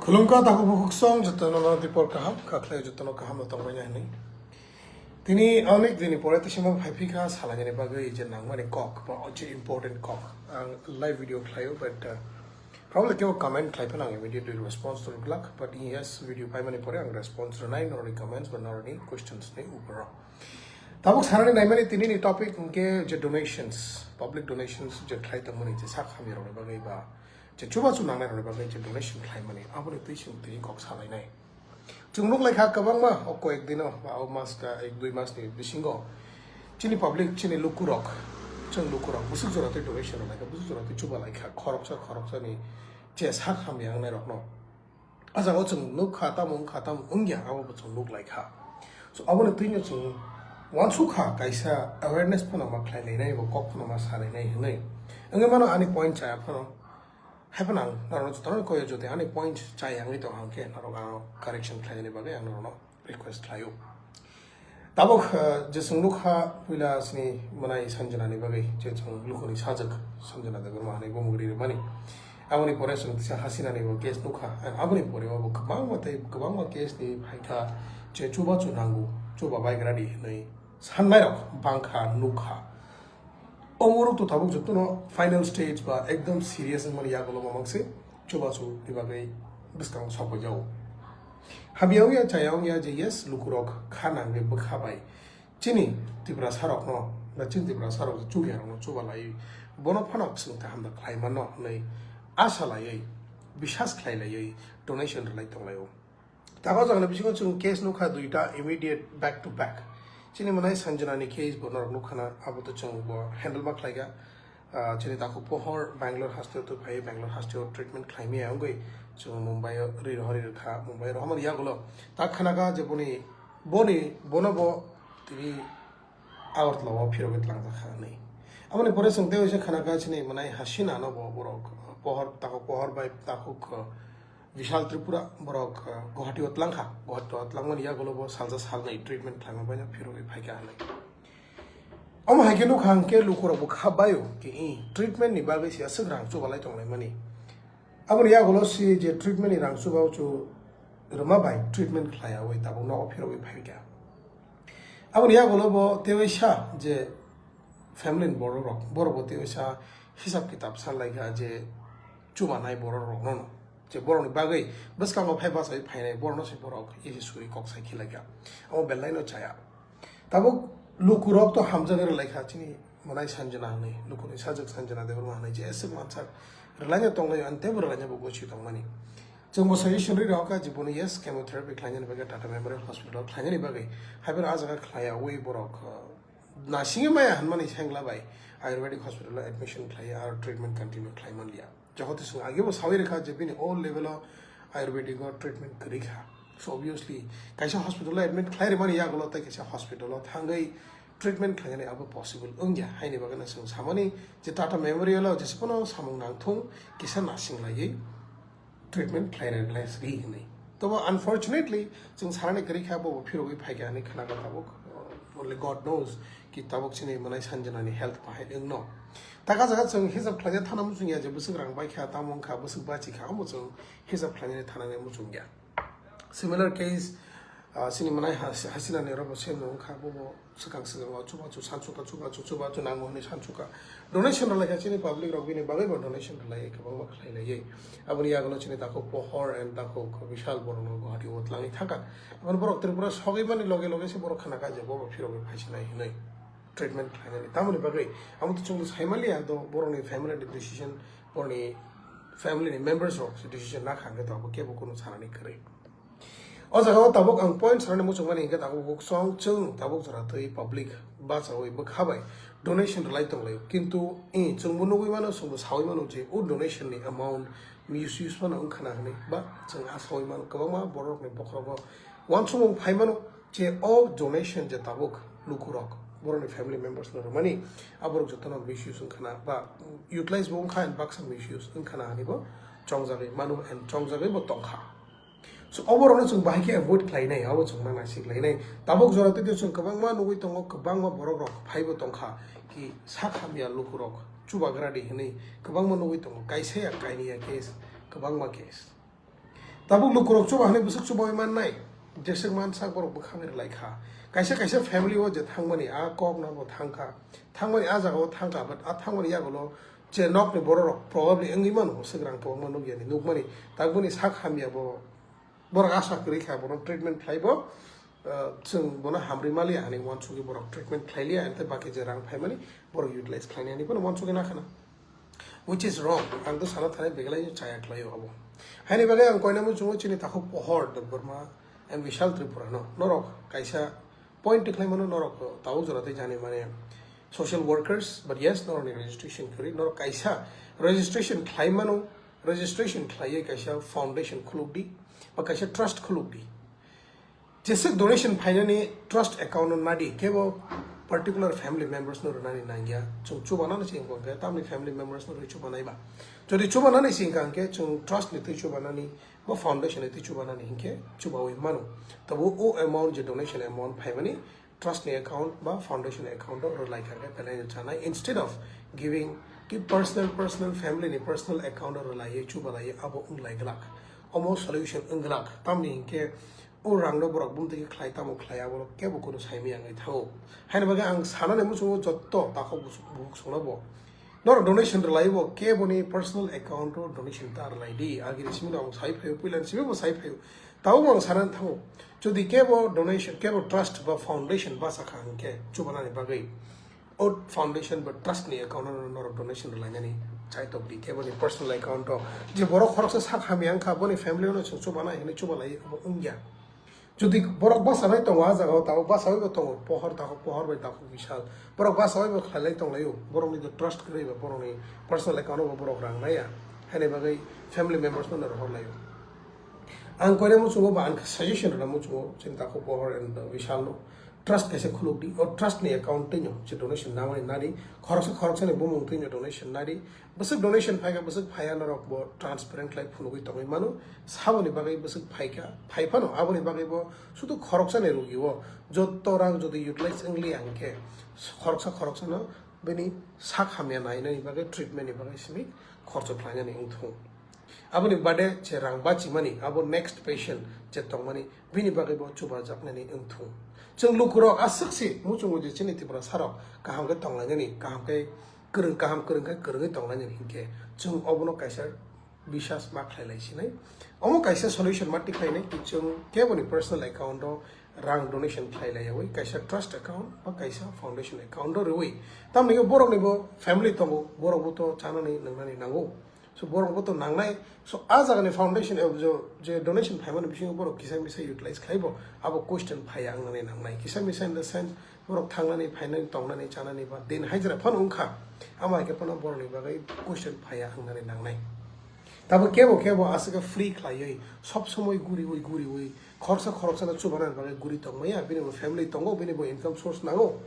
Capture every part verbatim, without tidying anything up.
Khulumkha takhuk bukhuk song jotono no dipor kaham, khaklai jotono kaham no tongmani hinwi. Tini onek dini pore tisima phaiphikha salainani bagwi je nangmani kok, ba je important kok. Ang live video khlaio, but, uh, probably kebo comment khlai phano ang immediately response rwglak, but yes, video paimani pore ang response rwnai noroni comments ba noroni questions ni upor. Tabuk sanani naimani tini ni topic hwnkhe je donations, public donations je khlai tongmani je sak hamya rokni bagwi ba je chubachu nangnai rokni bagwi je donation khlaimani, aboni twi chwng tini kok salainai. Chwng nuk laikha kwbangma o koyek dino ba o mas ka ek dui mas ni bisingo chini public, chini lukurok, chwng lukurok bwswk jora twi donation rw laikha, bwswk jora twi chuba laikha, khoroksa khoroksa ni je sak hamya wngnai rokno. A jaga o chwng nuk kha, tamo wng kha, tamo wng ya, abo bo chwng nuk lai kha. So, aboni twino chwng uansuk kha, kaisa awareness phano ma khlai lainai, bo kok phano ma sa lainai hinwi. Wngwi mano ani point chaya phano. Hai phano ang norok jotono koi o, jodi ani point chaya wngwi tong hang khe, norok ano correction khlainani bagwi ang norokno request khlaio. Tabuk, eh, je chwng nukha puila chini mwnai Sanjana ni bagwi, je chwng luku ni sajwk Sanjana Debbarma hinwi bumung ri rwmani. Aboni pore chwng kisa Hasina ni bo case nukha, and aboni pore bo kwbangma tei kwbangma case ni phaikha, je chubachu nango, chuba baigra di hinwi sannai rok bangkha, nukha. Omorok to tabuk jotono final stage ba ekdom serious wngmani yagulo mamang se chubachu ni bagwi bwskango sokoi jago. Habya wngya, chaya wngya je yes, lukurok kha nangwi bwkha bai chini Tiprasa rokno, ba chini Tiprasa rok chukya rokno chuba lai, bono phano chwng kaham da khlai mano hwnwi asa laiwi, bisas khlai laiwi donation rwlai tong laio. Tago jagani bisingo chwng case nukha duita immediate back to back. Chini mwnai Sanjana ni case bo norok nukha na, abo to chwng bo handle ma khlai kha. Ah, chini takhuk pohor Bangalore hasteo twi phai, Bangalore hasteo treatment khlai maya wngwi chwng Mumbai o ri rohori rwkha, Mumbai rohormani yagulo ta khana kha je boni, boni, bono bo tini Agartala o phirogwi tlangjak kha hinwi. Aboni pore chwng tei waisa khana kha chini mwnai Hasina no bo borok pohor, takhuk pohor bai takhuk, uh, Vishal Tripura borok, uh, Guwahati o tlang kha. Guwahati o tlangmani yagulo bo salsa salnwi treatment khlaima bai no phirogwi phai kha hinwi. Omo hai khe nukha hwnkhe lukurok bo kha bai o khe, i, treatment ni bagwi se aswk rang chubalai tong laimani. Aboni yagulo se je treatment ni rang chuba o chu rwma bai treatment khlai yaui tabuk nogo phirogwi phai kha. Aboni yagulo bo tei waisa je family ni borok rok, borok bo tei waisa hisab kitab san lai kha je chubanai borok rok no, je borok ni bagwi bwskango phai bachai phainai borok no se borok isi suri kok sai khilai kha. Abo belai no chaya. Tabuk lukurok to hamjagwi rwlai kha chini mwnai Sanjana hinwi, lukuni sajwk Sanjana Debbarma hinwi je aswk mansak rwlaina tonglaio, ani teibo rwlaina bo gosi tongmani. Chwng bo suggestion ri rok kha je bono yes chemotherapy khlainani bagwi Tata Memorial Hospital khlainani bagwi, haiphano ah jaga khlaiyaui borok, uh, nasingwi maya hinmani sengla bai Ayurvedic Hospital o admission khlaiya aro treatment continue khlai manliya. Jokhon twi chwng agebo sawi rwkha je bini o level o Ayurvedic o treatment kwrwi kha. So obviously kaisa hospital o admit khlai rwmani yagulo tei kaisa hospital o thangwi treatment khlainani abo possible wngya. Haini bagwi no chwng samani je Tata Memorial o jesa phano samung nangthung kisa nasing laiwi treatment khlai rwglai sri hinwi. Tobo unfortunately chwng sanani kwrwi kha bo phirogwi phai kha hinwi khna kha tabuk. Only God knows ki tabuk chini mwnai Sanjana ni health bahai wngno. Taka jaga chwng hisab khlaina thana muchung ya je bwswk rang bai kha, tamo wng kha, bwswk bachi kha, omo chwng hisab khlainani thanani muchung ya. Similar case, ah, chini mwnai Has-, Hasina ni oro bo same no wng kha, bo bo swkang swkang o chubachu sansuka, chubachu, chubachu nango hinwi sansuka. Donation rwlai kha chini public rok bini bagwi bo donation rwlai kwbangma khlai lai. Aboni yagulo chini takhuk pohor and takhuk Vishal borok no Guwahati o tlangwi thangkha. Aboni borok Tripura sogwi mani loge loge se borok khna kha je bo bo phirogwi phaisinai hinwi treatment khlainani. Tamoni bagwi amo to chwng sai manliya, do borokni family ni decision, borokni family ni members rok se decision na kha hwnkhe to abo kebo kunu sanani kwrwi. O jaga o tabuk ang point sanani muchung mani hwnkhe tabuk kok song chwng tabuk jora twi public bachaui bwkha bai donation rwlai tong laio. Kintu, eh, chwngbo nugui mano, chwngbo saui mano je o donation ni amount misuse phano wng khana hinwi, ba chwng a saui mano kwbangma borok ni bokhorogo uansukmung phai mano je o donation je tabuk lukurok borokni family members no rwmani aborok jotono misuse wng khana ba utilize bo wng kha and baksa misuse wng khana hinwi bo chongjagwi mano and chongjagwi bo tong kha. So, oborokno chwng bahai khe avoid khlainai, abo chwng ma naisik lainai. Tabuk jora twi chwng kwbangma nugui tongo, kwbangma borok rok phaibo tongkha, ki sak hamya lukurok chubagra di hinwi kwbangma nugui tongo, kaisa ya kaini ya case, kwbangma case. Tabuk lukurok chuba hwnwi bwswk chubawi mannai, jeswk mansak borok bwkhangwi rwlai kha. Kaisa kaisa family o je thangmani a kok no bo thang kha, thangmani a jaga o thang kha, but a thangmani yagulo je nokni bororok probably wngwi mano, swk rang kwbangma nukya ni nukmani, tabukni sak hamya bo borok asa kwrwi kha, bono treatment khlai bo, uh, chwng bono hamrwi maliya hwnwi uansugwi borok treatment khlai liya, ante baki je rang phaimani borok utilize khlainani bono uansugwi nakhana. Which is wrong. Ang to sana thani beglai chaya khlaio abo. Haini bagwi ang koina muchungo chini takhuk Pohor Debbarma and Vishal Tripura no. Norok kaisa point tikhlai mano norok tabuk jora tei jani mane social workers, but yes, norok ni registration kwrwi. Norok kaisa registration khlai mano, registration khlaiwi kaisa foundation khuluk di, ba kaisa trust khuluk di. Jeswk donation phainani trust account no nadi, kebo particular family members no rwnani nangya. Chwng chubanani se wngkha hwnkhe tamni family members no rwi chubanai ba. Jodi chubanani se wngkha hwnkhe chwng trust ni twi chubanani ba foundation ni twi chubanani hinkhe chubawi mano. Tabo o amount je donation amount phaimani trust ni account ba foundation account o rwlai kha khe belai no chanai, instead of giving ki personal, personal family ni personal account o rwlaiwi chubalaiwi abo wnglai glak. Omo solution wng glak. Tamni hinkhe o rang no borok bumtwi khe khlai tamo khlai abo kebo kunu saimaya wngwi thango. Haini bagwi ang sanani muchungo jotto takhuk bukhuk songno bo norok donation rwlai bo keboni personal account o donation ta rwlai di. Agini simi no ang sai phaio, puilani simi bo sai phaio. Tabuk ang sanani thango, jodi kebo donation, kebo trust ba foundation basa kha hwnkhe chubanani bagwi o foundation ba trust ni account no norok donation rwlainani chaitok di, keboni personal account o je borok khoroksa sak hamya wngkha, boni family no chwng chubanai hinwi chubalai abo wngya. Jodi borok basa bai tongo, a jaga o tabuk basa bai bo tongo, Pohor takhuk, Pohor bai takhuk Vishal, borok basa bai bo khlailai tonglaio, borokni trust kwrwi ba borokni personal account o bo borok rang naiya, haini bagwi family members no rohor laio. Ang koina muchungo ba ang suggestion rwna muchungo chini takhuk Pohor and, uh, Vishal no trust kaisa khuluk di, o trust ni account twi no je donation namani nadi, khoroksa khoroksa ni bumung twi no donation nadi, bwswk donation phaikha, bwswk phaiya norok bo transparent khlai phunugwi tongwi mano. Saboni bagwi bwswk phaikha, phai phano aboni bagwi bo sudu khoroksa ni rugi o jotto rang jodi utilize wng liya hwnkhe khoroksa khoroksa no bini sak hamya nainani bagwi, treatment ni bagwi simi khorcho khlainani wngthung. Aboni bade je rang bachimani abo next patient je tongmani bini bagwi bo chubajaknani wngthung. Chwng lukurok aswk se muchungo je chini Tripura sarok kaham khe tonglainani, kaham khe kwrwng, kaham kwrwng khe kwrwngwi tonglainani hinkhe chwng obono kaisa bisas ma khlai lai sinai. Omo kaisa solution ma tikhlainai, chwng keboni personal account o rang donation khlai lai yawi, kaisa trust account ba kaisa foundation account o rwi. Tamni borokni bo family tongo, borok bo to chanani nwngnani nango. So borok bo to nangnai. So a jaga ni foundation, eh, jo-, je donation phaimani bisingo borok kisa misa utilize khlai bo, abo question phaiya wngnani nangnai. Kisa misa in the sense borok thangnani, phainani, tongnani, chanani ba din hajra phano wngkha. Amo hai khe phano borokni bagwi question phaiya wngnani nangnai. Tabo kebo kebo aswk free khlaiwi sob somoi guriwi guriwi khoroksa khoroksa no chubanani bagwi guri tongmaya, bini bo family tongo, bini bo income source nango.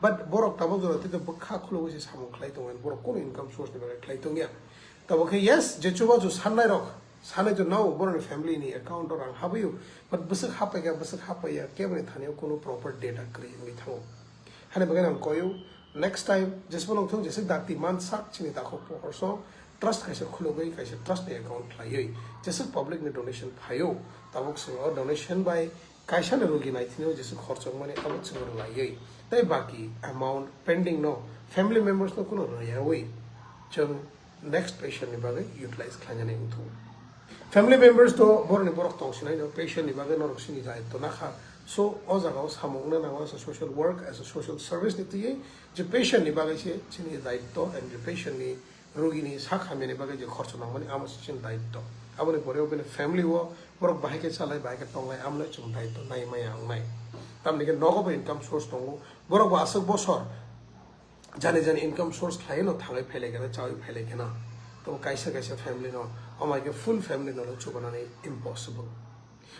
But borok tabuk jora tei bwkha khulugwi se samung khlai tongo, borok kunu income source ni bagwi khlai tongya. Tabo khe yes, je chubachu sannai rok, sanai to nao borokni family ni account o rang habwi o, but bwswk hapai kha, bwswk hapai ya, keboni thani o kunu proper data kwrwi wngwi thango. Hani bagwi ang koyo, next time jesbo nongthung jeswk dakti mansak chini takhuk Pohor so trust kaisa khulugwi kaisa trust ni account khlaiwi jeswk public ni donation phaio, tabuk swng o donation bai kaisa ni rugi naithini o jeswk khorchok mani abo chwng rwlaiwi tei baki amount pending no family members no kunu rwyawi chwng next patient ni bagwi utilize khlainani wngthung. Family members to boroni borok tongsinai no patient ni bagwi norok sini daitto nakha. So o jaga o samung wngna nango as a social work, as a social service ni twiwi je patient ni bagwi se chini daitto and je patient ni rugi ni sak hamya ni bagwi je khorcho nangmani amo se chini daitto. Aboni pore o bini family o borok bahai khe chalai, bahai khe tonglai, amlai chwng daitto nai maya wngnai. Tamni khe nogo bo income source tongo, borok bo aswk bosor jani jani income source khlaiwi no thangwi phailai khe na, chawi phailai khe na. Tamo kaisa kaisa family no, amai khe full family no chubanani impossible.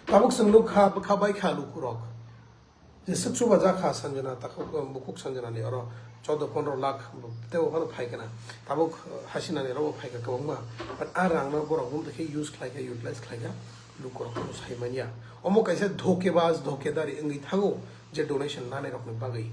Tabuk chwng nukha, bwkha bai kha lukurok. Jeswk chuba jak kha Sanjana, takhuk, um, bukhuk Sanjana ni oro chaudo pondro lakh tebo phano phai khe na. Tabuk, uh, Hasina ni oro bo phai kha kwbangma. But a rang no borok bumtwi khe use khlai kha, utilize khlai kha, lukurok no sai manya. Omo kaisa dhokebaz, dhokedari wngwi thango je donation nanai rok ni bagwi.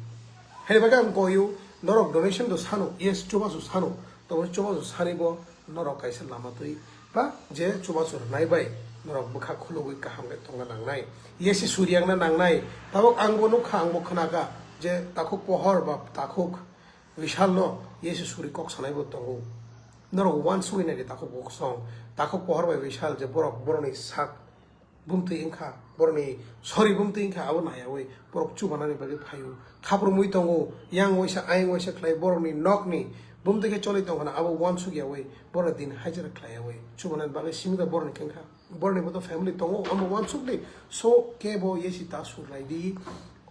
Haini bagwi ang koyo, norok donation do sano, yes, chubachu sano, tabo chubachu sani bo norok kaisa lama twi ba je chubachu rwnai bai Norok bwkha khulugwi kaham khe tongna nangnai. Yesi suriyangna nangnai. Tabuk ang bo nukha, ang bo khnakha je takhuk pohor ba takhuk Vishal no yesi suri kok sanai bo tongo. Norok uansugwi nai di takhuk bo kosong. Takhuk pohor bai Vishal je borok borokni sak bumtwi wngkha, borokni sori bumtwi wngkha, abo naiyawi borok chubanani bagwi phaio. Khaprumwi tongo, yang waisa, ayang waisa khlai borokni nokni bumtwi khe choli tongkhana, abo uansukyawi borokni din hajira khlaiyawi chubanani bagwi simi da borokni khe wngkha. Borokni bo to family tongo, omo uansukdi. So, kebo yesi ta surlai di.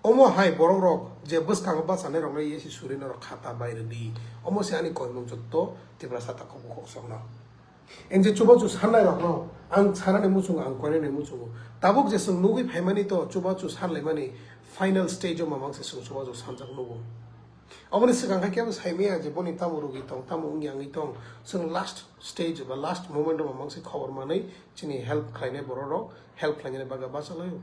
Omo hai borok rok je bwskango bachanairokno yesi suri norok khata bai rwdi. Omo se ani koimung jotto Tiprasa takhuk bukhuk songno. Ang je chubachu sannairokno ang sanani muchungo, ang koinani muchungo. Tabuk je chwng nugwi phaimani to chubachu sanlaimani final stage o mamang se chwng chubachu sanjak nugo. Oboni swkang khe kebo saimaya je boni tamo rugi tong, tamo wngya wngwi tong. Chwng last stage ba last moment o mamang se khobor manwi chini help khlainai borok rok help khlainani bagwi bachalaio.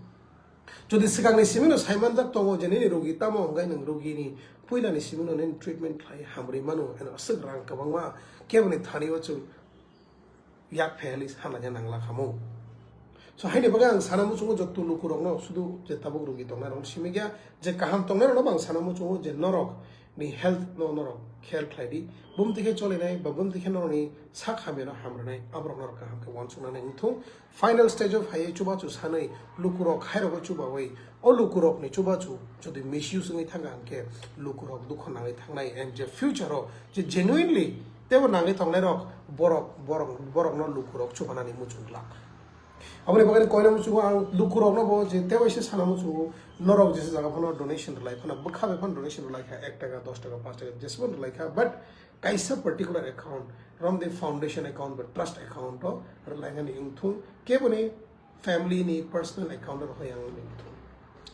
Jodi swkangni simino saimanjak tongo je nini rugi tamo hwnkhe nwng rugini puilani simino nini treatment khlai hamrwi mano, eno aswk rang kwbangma keboni thani o chwng yak pheli sanlaina nangla khamu. So haini bagwi ang sana muchungo jotto lukurokno sudu je tabuk rugi tongnai rok simi gya je kaham tongnai rokno bo ang sana muchungo je norok ni health no norok khel khlai di, bumtwi khe cholinai ba bumtwi khe norokni sak hamya no hamrwnai aborok norok kaham khe uansuknani wngthung. Final stage o phaiwi chubachu sanwi lukurok khairogwi chubawi o lukurokni chubachu jodi misuse wngwi thangkha hwnkhe lukurok dukho nangwi thangnai, and je future o je genuinely teibo nangwi tongnairok borok, borok, borokno lukurok chubanani muchung glak. Aboni bagwi koina muchungo ang lukurokno bo je teibo se sana muchungo norok jesa jaga phano donation rwlai phano bwkha bai phano donation rwlai kha ek taka, dos taka, panch taka jesbo rwlai kha, but kaisa particular account, from the foundation account ba trust account o rwlainani wngthung, keboni family ni personal account o rwhai ang wngthung.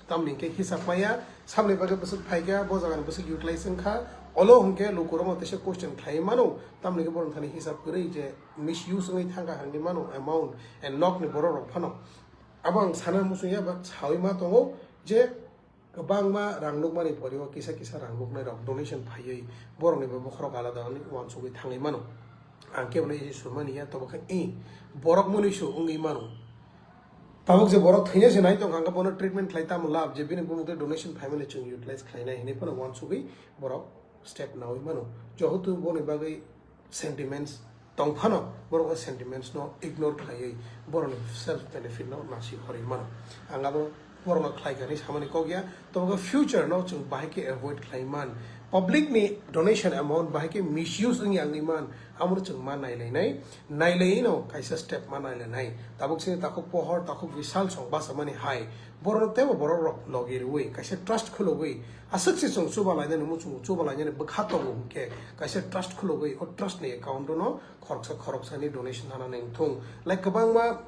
Tamni hwnkhe hisab maya, samni bagwi bwswk phaikha, bo jagani bwswk utilize wngkha, olo hwnkhe lukurokno teisa question khlaiwi mano, tamni hwnkhe borok thani hisab kwrwi je misuse wngwi thangkha hwnwi mano amount, and nokni borok rok phano. Abo ang sana muchungya ba sawi ma tongo je kwbangma rang nukmani poriwo kisa kisa rang nuknairok donation phaiwi borokni bo bokhorok alada wngwi uansugwi thangwi mano. Ang kebono isi surmani ya, tobo khe i borok mwnwi su wngwi mano. Tabuk je borok thwina se nai tongkha, hwnkhe bono treatment khlai tamo lab je bini bumung tei donation phaimani chwng utilize khlainai hinwi phano uansugwi borok step nawi mano. Jehetu boni bagwi sentiments tong phano borok o sentiments no ignore khlaiwi borokni self benefit no nasi horwi mano. Ang abo borokno khlai kha hinwi samani kok ya, tobo khe future no chwng bahai khe avoid khlai man. Public ni donation amount bahai khe misuse wngya wngwi man, amo chwng ma nailainai, nailaino kaisa step ma nailainai. Tabuk chini takhuk pohor, takhuk bisal song bachamani hai borokno teibo borok rok logi rwui kaisa trust khulugwi aswk se chwng chuba lainani muchungo, chuba lainani bwkha tongo hwnkhe kaisa trust khulugwi o trust ni account o no khoroksa khoroksani donation hanani wngthung. Like kwbangma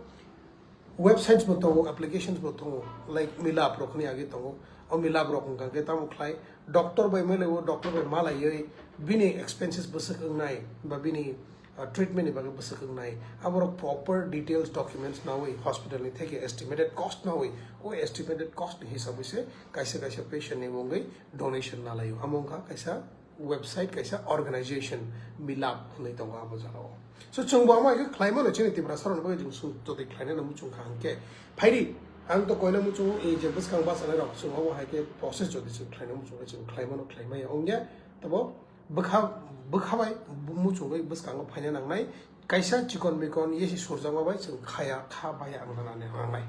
websites bo tongo, applications bo tongo, like Milap rokni age tongo. O Milap rok wngkha khe tamo khlai doctor bai mele o, doctor bai malaiwi bini expenses bwswk wngnai ba bini, uh, treatment ni bagwi bwswk wngnai. Aborok proper details documents nawi hospital ni theke estimated cost nawi, o estimated cost ni hisabwi se kaisa kaisa patient ni mungwi donation nalaio. Amo wngkha kaisa website, kaisa organization Milap hwnwi tongo abo jagao. So chwng bo amo hai khe khlai mano, chini Tiprasa rokni bagwi chwng sung jotoi khlainani muchung kha hwnkhe. Phaidi, ang to koina muchungo, i je bwskang bachanai rok chwng omo hai khe process jodi chwng khlaina muchung khe chwng khlai mano, khlai maya wngya. Tabo bwkha, bwkha bai muchungwi bwskango phaina nangnai. Kaisa chikon mikon yesi surjakma bai chwng khaya, kha baya wngna nangnai.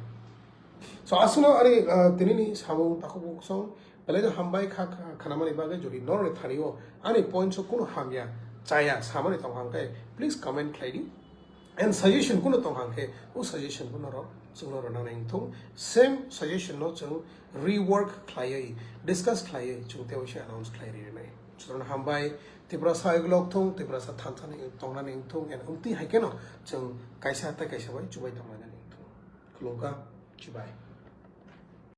So aswkno ani, ah, tinini samung takhuk bukhuk song belai no hambai kha, kha, khanamani bagwi. Jodi norokni thani o ani points o kunu hamya chaya samani tong hang khe please comment khlai di. And suggestion kunu tong hang khe o suggestion bo norok chwng norok nangnai wngthung. Same suggestion no chwng rework khlaiwi, discuss khlaiwi chwng tei waisa announce khlai rinai. Sutrano hambai, Tiprasa igulok thung, Tiprasa thansa ni tongnani wngthung, and wngtwi hai kheno chwng kaisa tei kaisa bai chubai tonglainani wngthung. Khulumkha, chibai.